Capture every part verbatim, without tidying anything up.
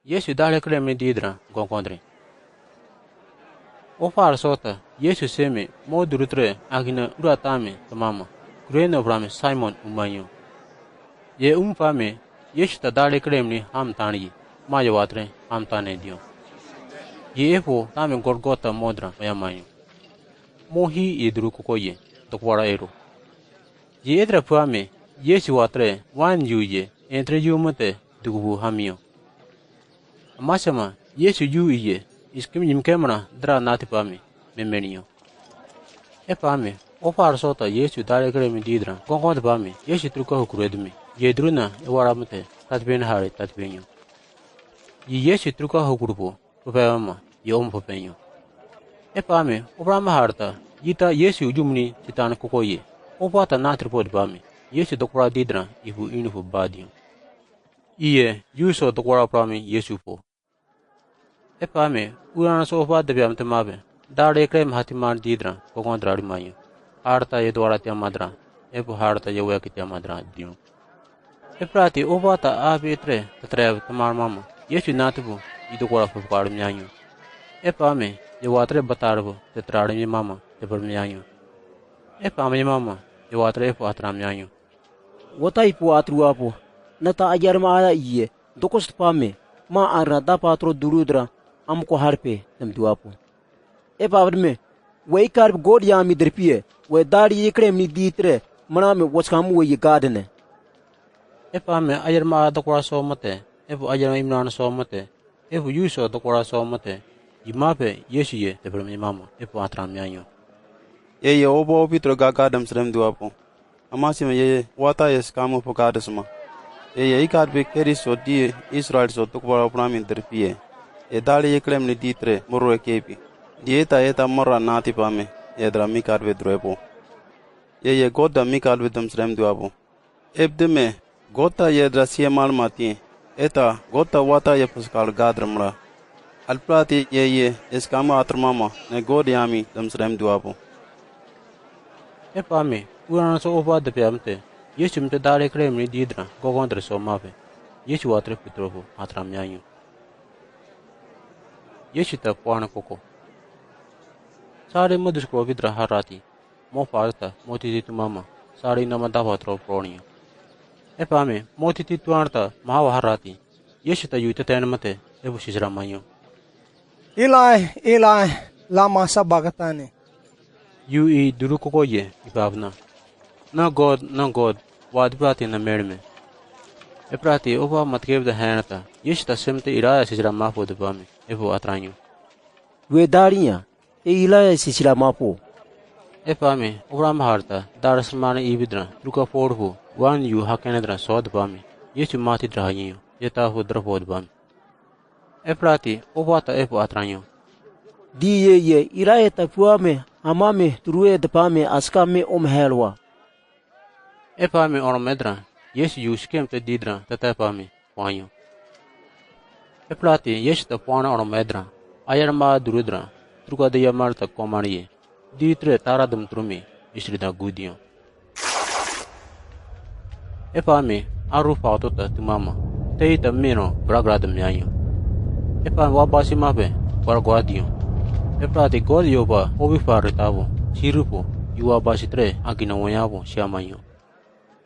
Yiesu daalekere mi didra gogondre. Opa ara sota Yiesu seme mo durutre agina ura tame tamama, kurena brame Simon umanyo. Ye umpame Yiesu ta daalekere mi ham tani, ma yawatre ham tane dio. Ye epo tame Golgota modra oyamanyo. Mo hi ye duru kokoye, dokwara ero. Ye edra pame Yiesu watre wan yu ye entre yu mate dukubu hamio. Amasema Yiesu yu iye, iskim yimkemana dra nati pame, memenio. Epame opa ara sota Yiesu daalekere mi didra gogondre pame Yiesu truka hukuredmi, ye duruna ewara mate tatbena hare tatbenyo. Ye Yiesu truka hukurupo, papemama ye omo papenyo. Epame obrame harta yita Yiesu yumni titan kokoye, opa ta natripo dipame Yiesu dokwara didra ipu inipu badio. Iye yu so dokwara prame Yiesu po. Epame urana so opa debiam temabe daalekere mi hatiman didra gogondra rimanyo. Harta ye dwara tiamadra, epu harta ye weki tiamadra dio. Eprati opa ta api etre tatre tamarmama Yiesu natipu i dokwara pupukar mianyo. Epame ye watre batarpu tetrare mi mama tepar mianyo. Epame ye mama ye watre epu atra mianyo. Wata ipu atruapo, nata ayarma aya iye, dokos tpame, ma arna dapa tro durudra, amko harpe, namduapo. Epame, we ikarpe God yami derpie, we daalekere mi ditre, maname waskamu we ye gadene. Epame ayarma dokwara so mate, epu ayarma imnana so mate, epu yu so dokwara so mate, yimape Yiesu ye tepar mi mama, epu atra mianyo. Ye ye obo opitro gagadam srem duapo. Amasema ye wata ye skamu po gadesma. Ye ye ikarpe Keriso di Israel so dokwara prame derpie. Ye daalekere mi ditre moro ekepi. Di eta eta mora nati pame, ye dra mi karpe drepo. Ye ye God da mi karpe dam srem duapo. Ebdeme, God ta ye dra sie malmati, eta God ta wata ye paskal gadra mra. Alprati ye ye eskama atrmama, ne God yami dam srem duapo. Epame urana so opa depiamte, Yiesu mte daalekere mi didra gogondre so mape, Yiesu watre putropo atra mianyo. Yiesu ta pwana koko. Sare madus kro vidra harati, mo farta, mo titi tumama, sare inama dapa tro pronio. Epame mo titi tuarta mahawa harati, Yiesu ta yu tetene mate, epu sisra manyo. Ilai, Ilai, lama sabakatani? Yu i duru kokoye, ipapna. Na God, na God, wad prati na merme. Eprati opa matkebda henata, Yiesu ta semte Ilaya sisra mapo depame, epu atranyo. We daria, e Ilaya sisra mapo. Epame obrame harta, dara srmane ibidra truka porpu, wan yu hakenedra so depame, Yiesu matidra hanyo, ye tapu drapo depame. Eprati opa ta epu atranyo. Di ye ye Ilaya ta puame, amame turue depame askame om helwa. Epame oromedra, Yiesu yu sikemte didra tata pame, wanyo. Eprati Yiesu ta pwana oromedra, ayarma durudra, truka de yamarta komanie, ditre tara dam trumi, isri da gudio. Epame aru pato ta tumama, tei ta mino bragra dam yanyo. Epame wabasi mape, baragwa dio. Eprati God yopa obi pare tabo, sirupo, yu wabasi tre, agina wanyabo, siamanyo.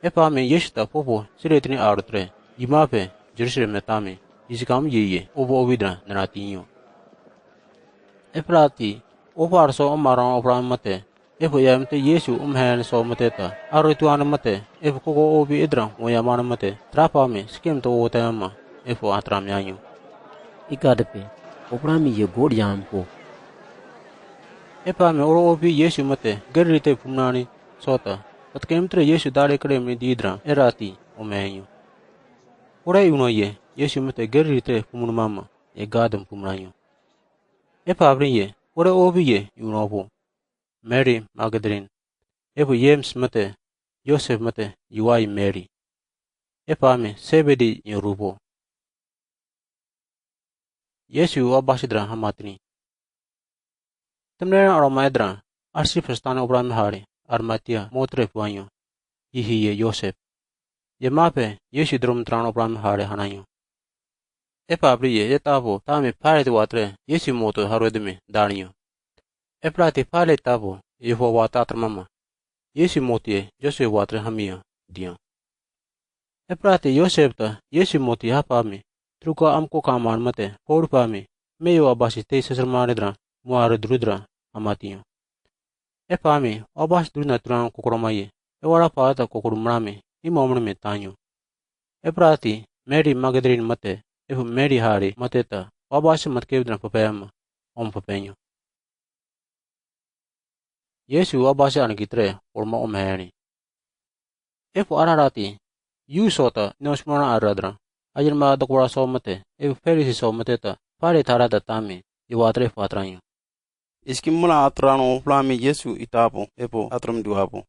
Epame Yiesu ta popo siretini aru tre, yimape Jerusalem tame, isikam yeye obo obidra naratinyo. Eprati opa ara so omaran oprame mate, epu yamte Yiesu umhen so mate ta, aru tuana mate, epu koko obi idra woyamana mate, trapame sikemte wotayama, epu atram yanyo. Ikadepe, oprame ye God yampo. Epame oro obi Yiesu mate, Galili te pumnani, sota, patkemtre Yiesu dare kremi didra, erati, omenyo. Ore uno ye, Yiesu mate Galili te pumnumama, e gadam pumnanyo. Epame ye, ore obi ye, uno po. Meri Magdalin, epu Yems mate, Yosep mate, yuai Meri. Epame Sebedi nyo rupo. Yiesu wabasidra hamatini. Tamnena aromaedra, arsi pastana obrame hare, Arimatia, motre puanyo, ihi ye Yosep. Yemape, Yiesu drom trana obrame hare hananyo. E pa bri ye, ye tapo, tami Pailate watre, Yesu moto haroe demi, daniyo. E prati Pailate tapo, ye fo wata atrama ma. Yesu moto ye, Josef watre hamiya, diya. E prati Josef ta, Yesu moto ye hapami, truka amko kaman mate, foru pami, me yo abasi te sesar mare dra, muare dru dra, amatiyo. E pami, abasi dru na turan kokoro maye, e wara pata kokoro mrami, i momre me tanyo. E prati, Mary Magdalene mate, e fu Mary hari mate ta, abasi matke dra papema, om papenyo. Yesu abasi anikitre, orma om heni. E fu ararati, yu sota, ino simona aradra, ayer ma dokwara so mate, e fu Perisi so mate ta, Pailate harata tami, i watre fatranyo. Iski mula atrano flami Yesu i tapo, e po, atram duapo.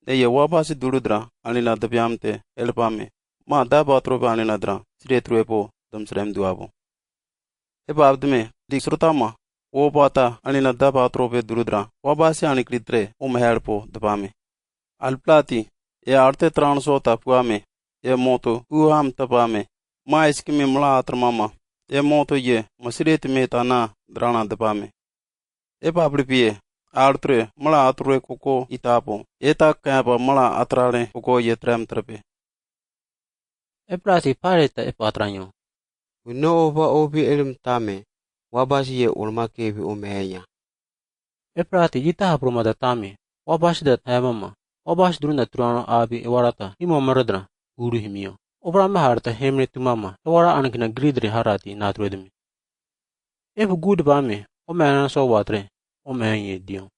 Ne ye wabasi duru dra, anina dabiam te, elpame, ma daba atrope anina dra, sire truepo, dam srem duapo. E pa abdme, di srutama, wo pata, anina daba atrope duru dra, wabasi ani kritre, om helpo, dapame. Al plati, e arte transo tapuame, e moto, uham tapame, ma iskimi mula atramama, e moto ye, masirete me tana, drana dapame. E pa plipie, artre, mula atre koko i tapo, e ta kapa mula atrare koko ye trem trepe. E prati Pailate ta e patranyo. Uno ova ovi elim tame, wabasi ye ulma kevi umeya. E prati yita hapru mada tame, wabasi da tayamama, wabasi durunda turano abi e warata, imo maradra, guru himiyo. Obra me harata hemre tumama, e wara anakina gridri harati natru edemi. E fu gud bame, o mena so watre, o menye diyo.